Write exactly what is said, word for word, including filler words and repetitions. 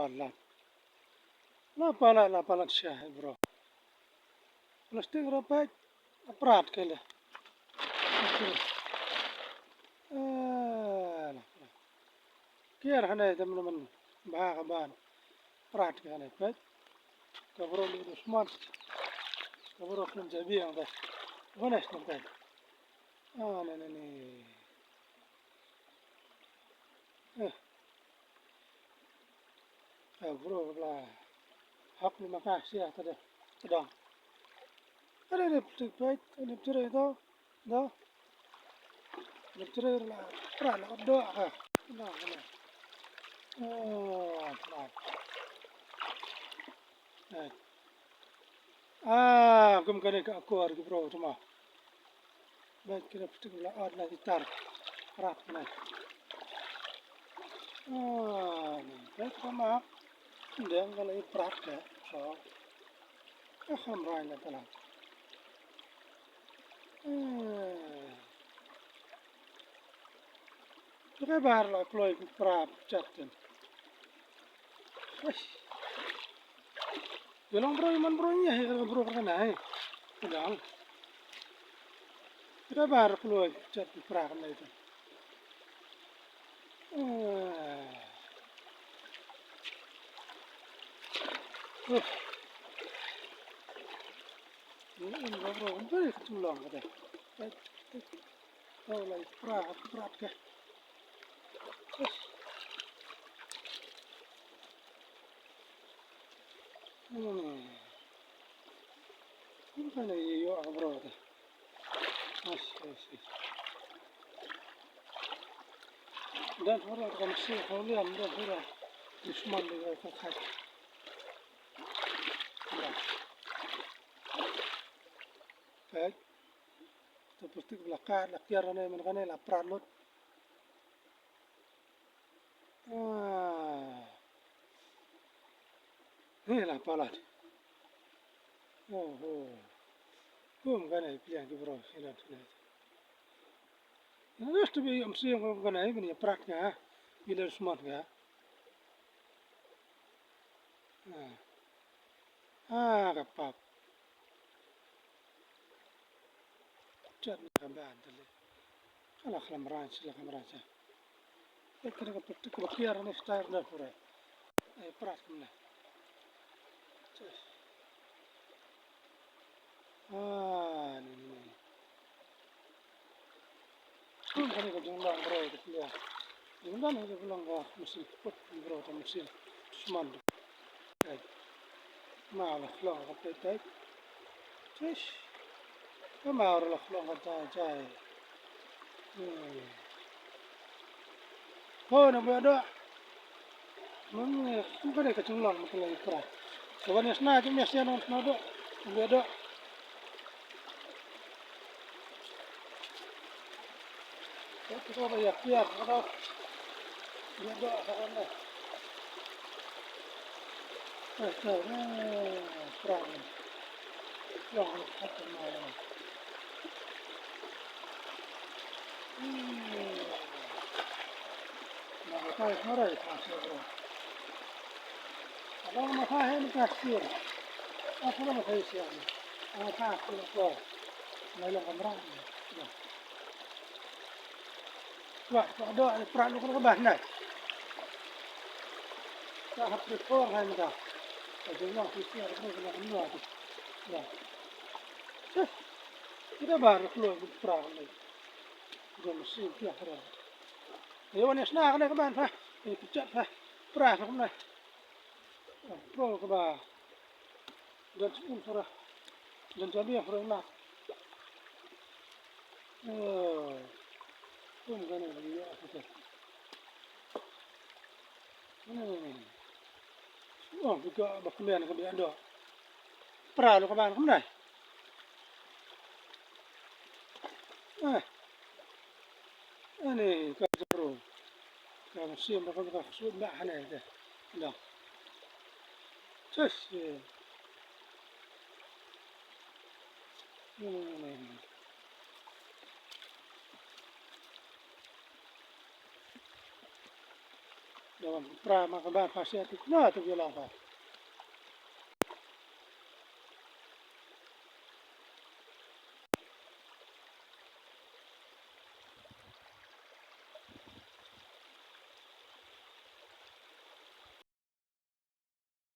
palat. La palat, la palat sha, bro. Plastik ruh peit, la prat kane. Ah, la prat. Kiar hangne te mynta mynta bha ka ban. Prat kane peit. Ka bro ni dusman. Ka bro khlem jabiang te. Wane sngewthuh. Ah, ne, ne, ne. Eh. Eh, bro, bla. Hap ni maka sia tada. Tada. Ada ni plastik peit, ni plastik itu. Da. Ni plastik la. Pra la do ha. Na, na. Oh, pra. Eh. Ah, kum kane ka akor ki bro tama. Bad kine plastik la ot la ki tar. Prat kane. Ah, bad tama. Deng kala i prat ka. So. Ka kham rai la tala. Eh. Ka bar la kloi ku pra chat ten. Ai. Ye long bro, man bro nya he ka bro ka na he. Dang. Ka bar kloi chat ku pra ka na itu. Eh. Uh. Ni in bro, bro, bro, ka tu long ka deh. Ai, ai. Oh, lai pra, pra ka. Hmm. Ini kan ye yo bro ta. As, as, as. Dan hora kan si holian dan hora. Dusman de ka khai. Ya. Peit. Te plastik la ka, la kiar ne, man kane la prat lut. Ah. Ni la palat. Oh, oh. Kum kane pliang ki bro, sinan, sinan. Ina nas tu bi am siang kum kane, bini prat nga, bila smat nga. Ah. Ah, ka pap. Chat na ka ban tali. Ka la khlam ran, la khlam ran sa. Ka kene ka plastik ka kiar ne star na pura. Ai pras kumne. Ah, ni ni ni. Kum kane ka jinglong bro ka plia. Jinglong ka jinglong ka mesin put bro ka mesin. Sman. Ai. Ma la khlong ka pet tai. Tish. Ka ma la khlong ka tai tai. Hmm. Ho na bia do. Mun, eh, kum kane ka jinglong ma ka la i pra. Ka wan ïa sna jong ïa sna sna do. Bia do. Ka tu ka ba ïa kiar ka do. Bia do ka wan na. Eh, ka, eh, pra. Long ka ta ma. Hmm. Na ka kai smarai ka smarai. Abang ma ka hen ka sir. Aku na ma kai sir. Ang ka sir ko. Ngai long kamra. Wah, ko do ai pra lu ko bah nai. Ka hap report hai ma ka. Ka jong wang sir ko na kamra. Wah. Kita bar keluar pra ni. Jom mesin pia keren. Ayo, wan sna kane ka ban pa. Ni pechat pa. Pra ka kumne. Pro ka ba. Dan sipun sura. Dan jabi sura na. Eh. Kum kane ni ya kita. Ni. Oh, kita ba kemian ka bi ando. Pra lu ka ban kumne. Eh. Ani ka jero. Ka sim ba ka ka su ba hane de. Da. Ches. Hmm. Pra ma ka ba pha sia tu na tu ya long pha.